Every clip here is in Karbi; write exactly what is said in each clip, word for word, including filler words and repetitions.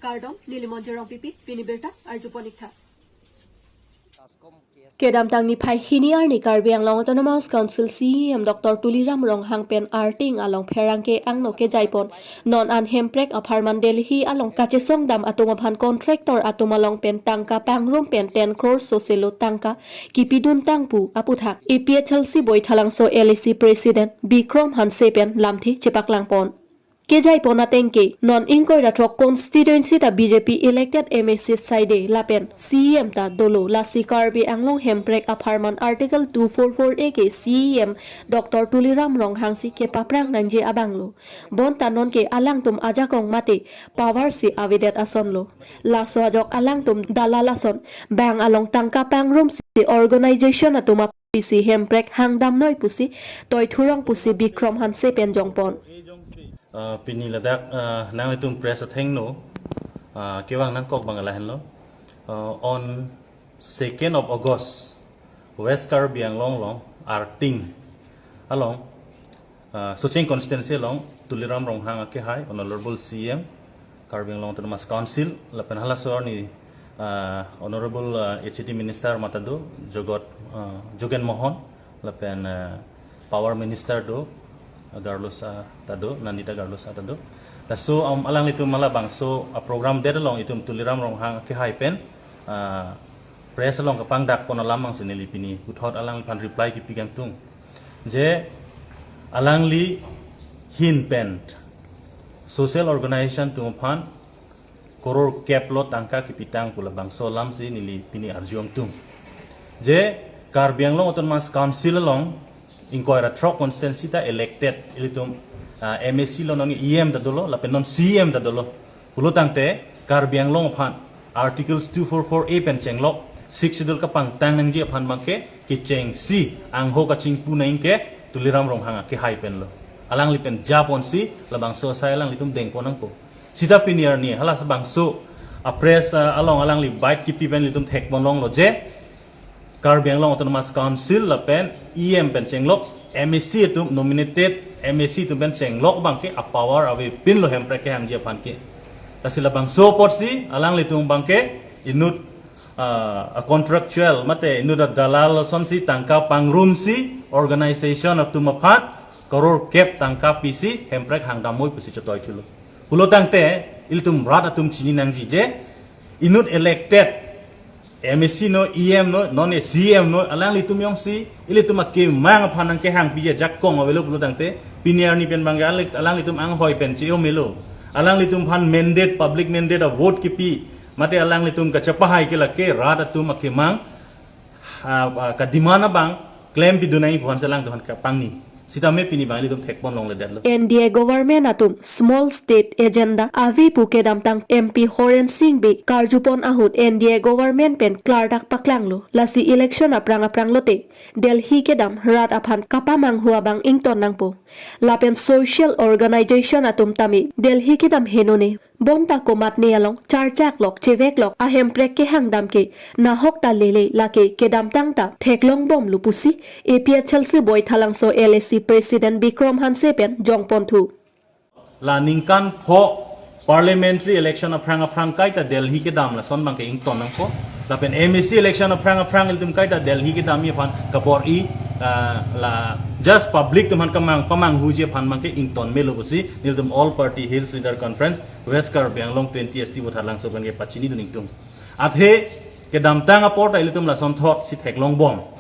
Kardom, neli Monjir Rongpipi, pini birta arjupon ik tha. Kedamtang niphai hini arni Karbi Anglong Autonomous Council C E M Doctor Tuliram Ronghang pen arting along pherangke angno kejaipon. Non an Hemprek apharman Delhi along kachesongdam atum aphan contractor atum along pen tangka pangrum pen ten crore soselo tangka kipidun tang pu aputhak A P H L C Boithalangso L A C President Bikrom Hanse pen lamthe chepaklangpon. Kejaipon ateng ke, non ingkoi ra throk constituency ta B J P elected M A C saide lapen C E M ta dolo, lasi Karbi Anglong Hemprek apharman Article two four four A ke C E M Doctor Tuliram Ronghang si kepaphrang nangji abang lo. Bonta non ke alangtum ajakong mate power si avedet ason lo. Laso ajok alangtum dalal ason, bang along tangka pangrum si organization atum apisi Hemprek hangdamnoi pusi toithurong pusi Bikrom Hanse pen jongpon. Uh, pini ladak, uh, nanglitum press athengno, uh, kevang nangkok abang lahenlo. Uh, on second of August, West Karbi Anglong along, Arting along, uh, Socheng constituency along, Tuliram Ronghang akehai, Honorable C E M, Karbi Anglong Autonomous Council, lapen halaso arni, uh, Honorable, uh, H A D Minister mate do, Jogot, uh, Jogen Mohan, lapen, uh, Power Minister do, uh, Garlosa ta do, Nandita Garlosa ta do. Laso, um, alanglitum labangso aprogram det along itum Tuliram Ronghang akehai pen, uh, press along kapangdakpon alam angsi neli pini puthot alangliphan reply kipi kangtung. Je alangli ahin pen social organization atum aphan crore kep lo tangka kipitang pu labangso alam si neli pini arju ingtung. Je Karbi Anglong Autonomous Council along ingkoi ra throk constituency ta elected ilitum, ah, M A C lo, non E M ta dolo, lapen non C E M ta dolo. Pulo tangte Karbi Anglong aphan Articles two four four A pen chenglok, Sixth Schedule kapangtang nangji aphan abangke kechengsi angho kachingpu nangji ke Tuliram Ronghang akehai pen lo. Alangli pen japonsi labangso asai alanglitum dengpon nangpo. Sita pini arni hala labangso a press, ah, along alangli bike kipi pen ilitum thekpon longlo je Karbi Anglong Autonomous Council lapen E M pen chenglok, M A C atum, nominated M A C atum pen chenglok abangke a power avepin lo Hemprek kehangji aphan ke. Lasi labangso apotsi alanglitum abangke inut, ah, a contractual mate inut adalal asonsi tangka pangrumsi organization atum aphan crore kep tangka pisi Hemprek hangdamnoi pusi chetoithulo. Pulo tangte ilitum rat atum chini nangji je inut elected M A C no, E M no, non e C M no, alanglitum jongsi ilitum akemang aphan nangkehang piji ajakong avelo pulo tangte pini arni pen abangke alang-, alanglitum anghoi pen che-o melo. Alanglitum aphan mandate, public mandate a vote kipi, mate alanglitum kachepahai ke lake rat atum akemang, ah, ah, ka demand abang klempidun nangji pu aphansi alangtum aphan kapangni. Sitame pini abang ilitum thekpon longledetlo. N D A government atum small state agenda ave pu kedamtang M P Horen Sing Bey karjupon ahut N D A government pen klardak paklanglo. Lasi election aphrang aphrang lote Delhi kedam rat aphan kapamanghu abang ington nangpo. Lapen social organization atum tame Delhi kedam henone. Bonta komatne along charchak lok, chevek lok a Hemprek kehangdam ke nahok ta lele, lake kedamtang ta theklongbomlo pusi A P H L C Boithalangso L A C President Bikrom Hanse pen jongponthu. La ningkan pho parliamentary election aphrang aphrang kaita Delhi kedam lason abangke ington nangpo. Lapen M A C election aphrang aphrang ilitum kaita Delhi kedamji aphan kabor-i, ah, la just public atum aphan kamang pamanghuji aphan abangke ington melo pusi nelitum All Party Hills Leader Conference West Karbi Anglong twenty S T Boithalangso pen kepachinidun ingtung. Athe kedamtang apor ta ilitum lason thotsi theklongbom.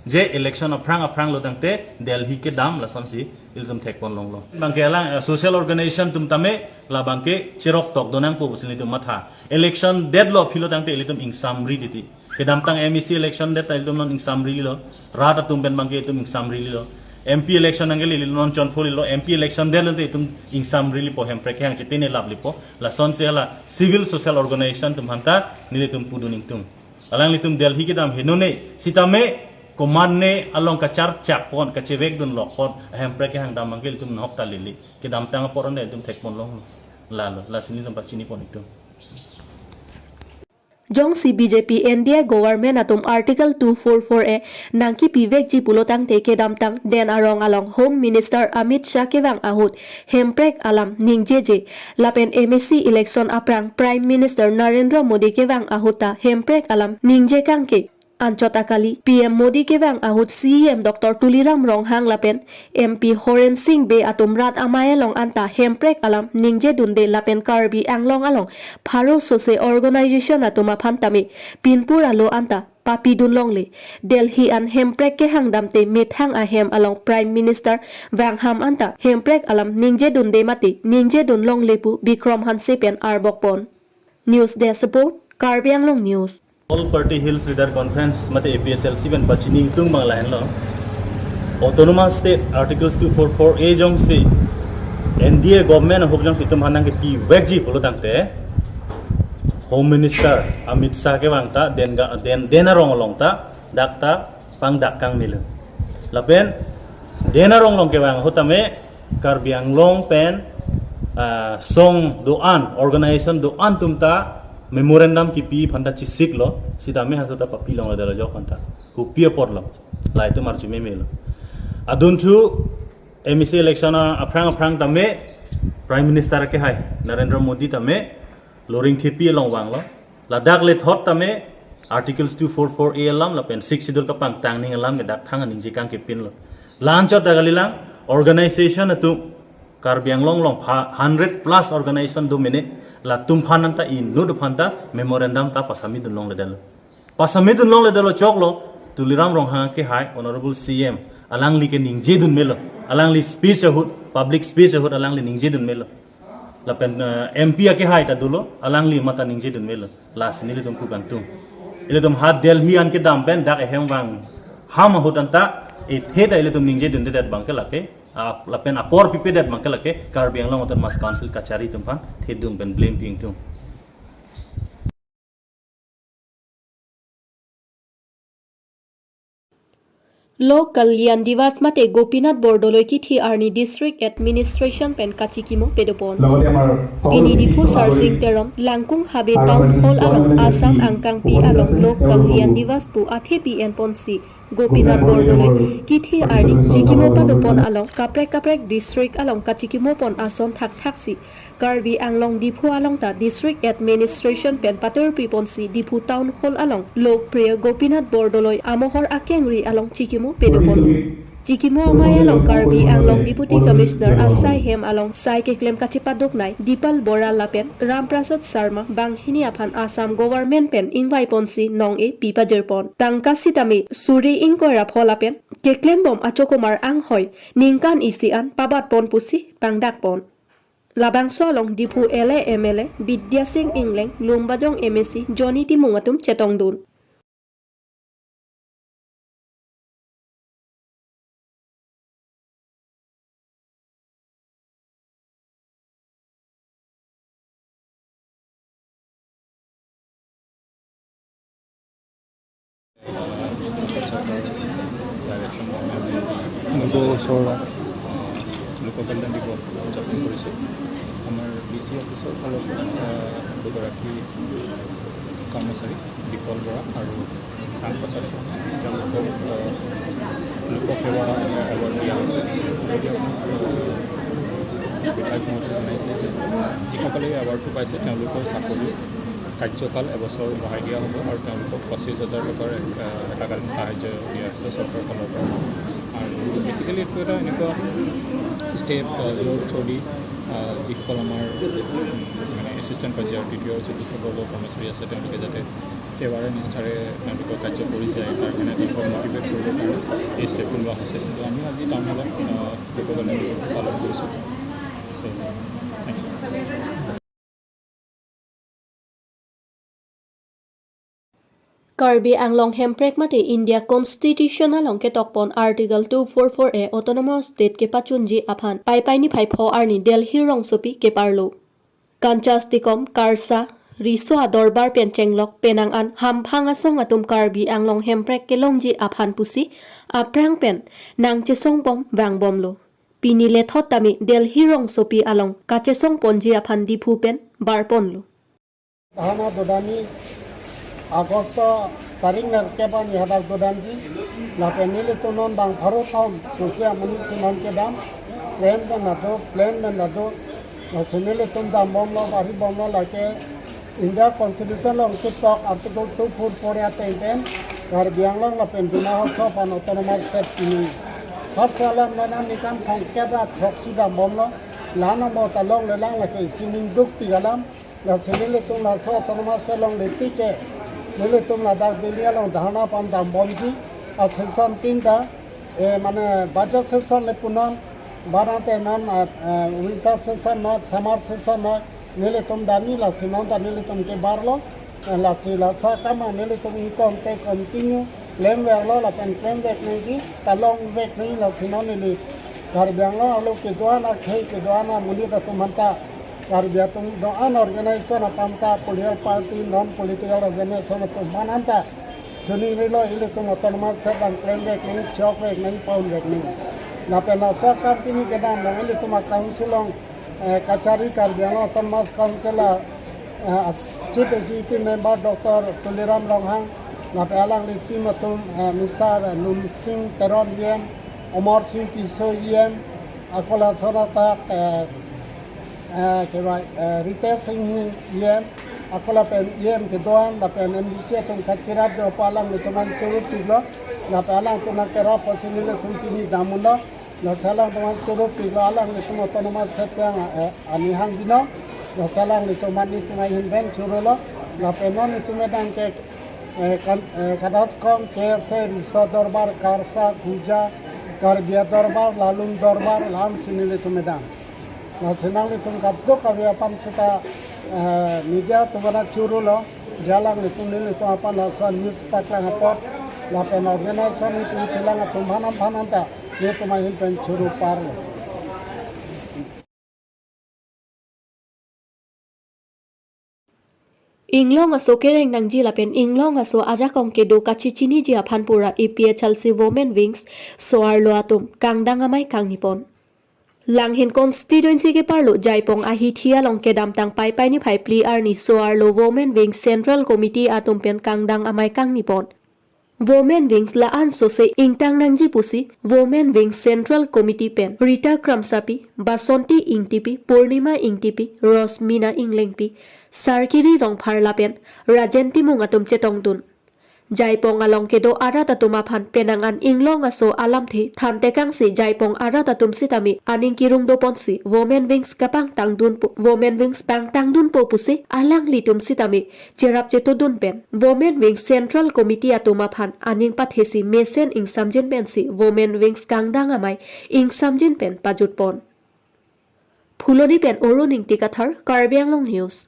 Je election aphrang aphrang lo tangte Delhi kedam lasonsi ilitum thekpon longlo. Abangke alang, eh, social organization atum tame labangke cherok tokdun nangpo pusi nelitum matha. Election detlo aphi lo tangte ilitum ingsamri titi. Kedamtang M A C election det ta ilitum non ingsamrilo. Rat atum pen abangke itum ingsamrilo. M P election nangkele ilitum non chonpholilo. M P election detlo te itum ingsamripo, Hemprek kehang chetene laplipo. Lasonsi hala civil social organization atum aphanta nelitum pudun ingtung. Alanglitum Delhi kedam henone, sitame komatne along kacharchakpon, kachevekdun lokpon a Hemprek kehangdam abangke ilitum nahok ta lele. Kedamtang apor anta itum thekpon longlo. Lalo, lasi nelitum pachinipon ingtung. Jongsi B J P N D A government atum Article two four four A nangkipivekji pulo tangte kedamtang Den Arong along Home Minister Amit Shah kevang ahut hemprek alam ningjeje lapen M A C election aphrang Prime Minister Narendra Modi kevang ahut ta hemprek alam ningje kangke. Anchot akali, P M Modi kevang ahut C E M Doctor Tuliram Ronghang lapen M P Horen Sing Bey atum rat amei along anta hemprek alam ningjedunde lapen Karbi Anglong along pharo sose organization atum aphan tame pinpur alo anta papidun longle. Delhi an hemprek kehang damte methang ahem along Prime Minister vangham anta hemprek alam ningjedunde mate ningjedun longle pu Bikram Hanse pen arbok pon. News Desk Report, Karbi Anglong News. All Party Hills Leader Conference mate A P H L C pen pachini ingtung abang lahenlo. Autonomous State Articles two four four A jongsi N D A government ahok jongsi itum aphan nangkipivekji pulo tangte Home Minister Amit Shah kevang ta Den ga-, Den, Den Arong along ta dak ta pangdak kangmelo. Lapen Den Arong along kevang ahut tame Karbi Anglong pen, ah, song do-an, organization do-an atum ta memorandum kipi aphan ta chesiklo, sitame halaso ta papi longledetlo ajok aphan ta. Kopi apotlo, laheitum arju memelo. Adunthu M A C election a-, aphrang aphrang tame Prime Minister akehai Narendra Modi tame Loringthepi along vanglo. Ladak lethot tame Articles two four four A alam lapen Sixth Schedule kapangtang ning alam ke dak thang aningje kangkepinlo. La-anchot ta kalilang, organization atum Karbi Anglong along pha hundred plus organization do mene, latum aphan anta inut aphan ta memorandum ta pasamit dun longledetlo. Pasamit dun longledetlo choklo, Tuliram Ronghang akehai, Honorable C M, alangli ke ningjedun melo, alangli speech ahut, public speech ahut alangli ningjedun melo. Lapen, eh, M P akehai ta dolo, alangli mate ningjedun melo. Lasi nelitum pu kangtung. Ilitum ha Delhi an kedam pen dak ehem vangham ahut anta, ethe ta ilitum ningjedundedet abang ke lake, ah, lapen apor pipedet abang ke lake, Karbi Anglong Autonomous Council kachari atum aphan thedung pen blame pi ingtung. Lok Kalyan Diwas mate Gopinath Bordoloi kithi arni District Administration pen kachikimo pedopon. লগতে আমাৰ সকলো Pini Diphu বিশিষ্ট Sarsing নাগৰিক Teron Langkung Habe আৰু Town আমাৰ Hall along যিসকল Assam বিশিষ্ট Angkangpi ব্যক্তি along আছে, Lok তেওঁলোককো Kalyan Diwas pu athe pi enponsi Gopinath Bordoloi kithi arni chikimo padopon along kaprek kaprek district along kachikimo pon ason thakthak si Karbi Anglong Diphu along ta District Administration pen patur piponsi Diphu Town Hall along Lokpriya Gopinath Bordoloi amohor akengri along chikimo pedopon. Chikimo amei along Karbi Anglong Deputy Commissioner asai hem along sai keklem kachepaduknei Dipal Bora lapen Ram Prasad Sharma banghini aphan Assam Government pen ingvaiponsi nong-e pipajirpon. Tangka sitame suri ingkoi ra pho lapen keklembom achokomar anghoi ningkan isi an pabatpon pusi pangdakpon. Labangso along Diphu L A M L A Bidya Sing Engleng, Lumbajong M A C Johnny Timung atum chetongdun. Direction আমি আজি নব ওচৰৰ লোক কল্যাণ দিৱস উদযাপন কৰিছোঁ। আমাৰ D C অফিচৰ ফালৰ পৰা, আহ, দুগৰাকী কৰ্মচাৰী, দীপল বৰা আৰু ৰাম প্ৰসাদ বৰা, তেওঁলোকক, আহ, লোকসেৱা এৱাৰ্ড দিয়া হৈছে। গতিকে আপোনাক, আহ, বিধায়ক মহোদয়ে জনাইছে যে যিসকলে এই এৱাৰ্ডটো পাইছে, তেওঁলোকৰ চাকৰি কাৰ্যকাল এবছৰ বঢ়াই দিয়া হ'ব আৰু তেওঁলোকক পঁচিছ হাজাৰ টকাৰ এক, আহ, একাকালীন সাহায্য দিয়া হৈছে চৰকাৰৰ ফালৰ পৰা। আৰু বেচিকেলি এইটো এটা এনেকুৱা ষ্টেপ, আহ, য'ৰ থ্ৰুদি, আহ, যিসকল আমাৰ, উম, মানে এছিষ্টেণ্ট পৰ্যায়ৰ তৃতীয় চতুৰ্থ পৰ্যায়ৰ কৰ্মচাৰী আছে, তেওঁলোকে যাতে সেৱাৰে নিষ্ঠাৰে তেওঁলোকৰ কাৰ্য কৰি যায়, তাৰ কাৰণে তেওঁলোকক মটিভেট কৰিবৰ কাৰণে এই ষ্টেপটো লোৱা হৈছে। তো আমি আজি টাউন হলত, আহ, লোককল্যাণ দিৱস পালন কৰিছোঁ। So' thank you. Karbi Anglong hemprek mate India Constitution along ketokpon Article two four four A Autonomous State kepachunji aphan Paipai niphai pho arni Delhi rongsopi keparlo. Kanchas tikom karsa, riso adorbar pen chenglok penang an hamphang asong atum Karbi Anglong hemprek kelongji aphan pusi aphrang pen nangchesongpon vangbomlo. Pini lethot tame Delhi rongsopi along kachesongponji aphan Diphu pen barponlo. Bahama Bodani August tarik nerkep arni hadak dodamji, lapen nelitum non bang pharo thom susi amonit si non kedam, plan pen ado, plan pen ado, lasi nelitum dambomlo, bari bomlo, lake India Constitution along ketok Article two four four A ateng pen Karbi Anglong lapen Dima Hasao aphan Autonomous State pini. Harsa alam non an nikan thangkep ra throksi dambomlo, la-an amo ta longlelang, lake isi ning dukpik alam, lasi nelitum laso Autonomous State longle tik ke, nelitum ladak Delhi along dharna aphan dambomji, a session tin ta, eh, mane budget session le pu non, barang te non, eh, eh, winter session non, summer session non, nelitum damji, lasi non ta nelitum kebarlo, eh, lasi laso akam nelitum ingkong te continue klemverlo lapen klemvek nangji, ta longvek nangji, lasi non neli Karbi Anglong arlo kedo-an akhei kedo-an amonit atum aphanta, Karbi atum do-an organization aphanta, political party, non political organization atum aphan anta choningrilo, ilitum Autonomous State bang klemvek nangji, chokvek nangji, paunvek nangji. Lapen laso akam pini kedam along ilitum a council along, eh, kachari Karbi Anglong Autonomous Council a, eh, Chief Executive Member Doctor Tuliram Ronghang, lapen alangli team atum, eh, Mister Lumsing Teron E M, Amar Sing Tisso E M, ako lason athak, eh, eh, kevai, eh, Ritesh Enghi E M, ako lapen E M kedo-an, lapen M D C atum kachirap do pu alanglitum aphan choro piklo, lapen alangtum aphan kerap pusi nelitum pini dam unlo, lasi alangtum aphan choro piklo, alanglitum Autonomous State tang, eh, ani hang binong, lasi alanglitum aphan nelitum ahin pen chorolo, lapen non nelitum kedam ke, eh, kan, eh, Kadaskong, K S A, Riso Dorbar, Karsa, Kuja, Karbi Dorbar, Lalung Dorbar, la-an si nelitum kedam. Lasi nanglitum kadokave aphan seta, eh, media atum aphan chorolo, je alanglitum nelitum aphan laso news paklang apot, lapen organization nelitum chelang atum aphan aphan anta nelitum ahin pen choro parlo. Inglong aso kereng nangji lapen inglong aso ajakong kedo kachechiniji aphan pura A P H L C Women Wings so-arlo atum kangdang amei kangni pon. Langhin constituency keparlo Jaipong ahithi along kedamtang Paipai niphai phli arni so-arlo Women Wings Central Committee atum pen kangdang amei kangni pon. Women Wings la-an sose ingtang nangji pusi Women Wings Central Committee pen Rita Kramsapi, Basanti Ingtipi, Purnima Ingtipi, Rosmina Inglengpi, Sarkiri Rongphar lapen Rajen Timung atum chetongdun. Jaipong along kedo arat atum aphan penang an inglong aso alamthe thantekangsi Jaipong arat atum sitame aning kirung doponsi Women Wings kapangtangdunpo, Women Wings pangtangdunpo pusi alanglitum sitame cherap chetodun pen Women Wings Central Committee atum aphan aning pathesi mesen ingsamjin pensi Women Wings kangdang amei ingsamjin pen pajutpon. Phuloni pen Orun Ingti Kathar, Karbi Anglong News.